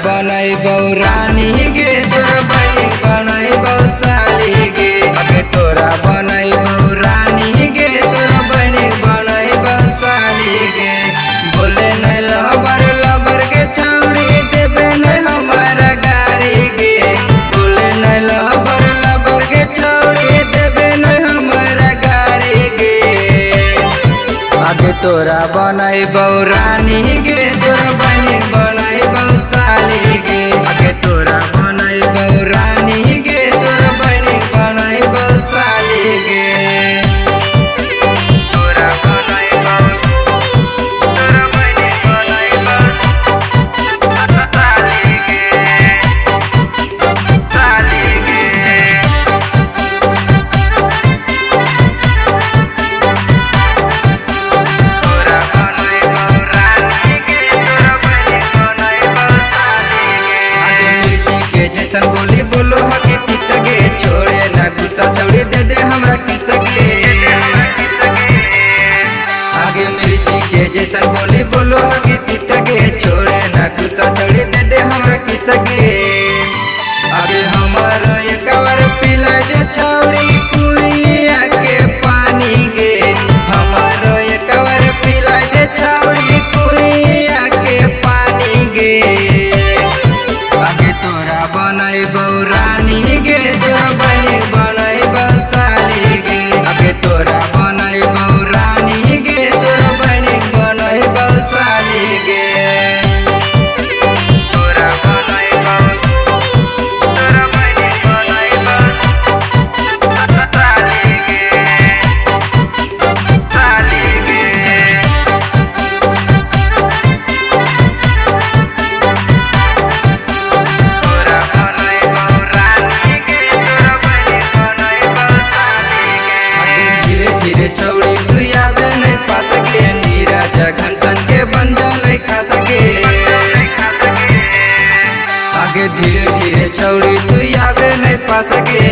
बनैबौ रानी गे, तोरा बहिनी बनैबौ साली गे। आगे तोरा बनैबौ रानी गे, तोरा बहिनी बनैबौ साली गे। बोले नै लबर लबर गे छौड़ी, देबे नै हमारा गारी गे। बोले नै लबर लबर गे छौड़ी, देबे नै हमारा गारी गे। आगे तोरा बनैबौ रानी गे, तोरा बहिनी बनैबौ साली गे। आगे तोरा बनैबौ रानी गे, तोरा बहिनी बनैबौ साली गे। तोरा बनैबौ, तोरा बहिनी बनैबौ साली गे, साली गे। तोरा बनैबौ रानी गे, तोरा बहिनी बनैबौ साली गे। आगे मिर्ची के जैसन बोली बोलो हके पित गे, छोड़े ना गुस्सा छौड़ी दे दे हमरा किस गे। आगे मिर्ची के जैसन बोली बोलो हके पित गे, छोड़े ना गुस्सा छौड़ी दे दे हमरा किस गे। आगे हमर एक बार पिला दे छौड़ी कुइया के पानी गे। हमर एक बार पिला दे छौड़ी कुइया के पानी गे। आगे तोरा बनैबौ रानी गे, तोरा बहिनी बनैबौ साली गे। आगे तोरा बनैबौ रानी गे, तोरा बहिनी बनैबौ साली गे। तोरा बनैबौ, तोरा बहिनी बनैबौ साली गे, साली गे। तोरा बनैबौ रानी गे, तोरा बहिनी बनैबौ साली गे। आगे धीरे धीरे छौड़ी तू आबे नै पास गे, नीरज घनसन के बन जा नै खा सके। आगे धीरे धीरे छौड़ी तू आबे नै पास गे,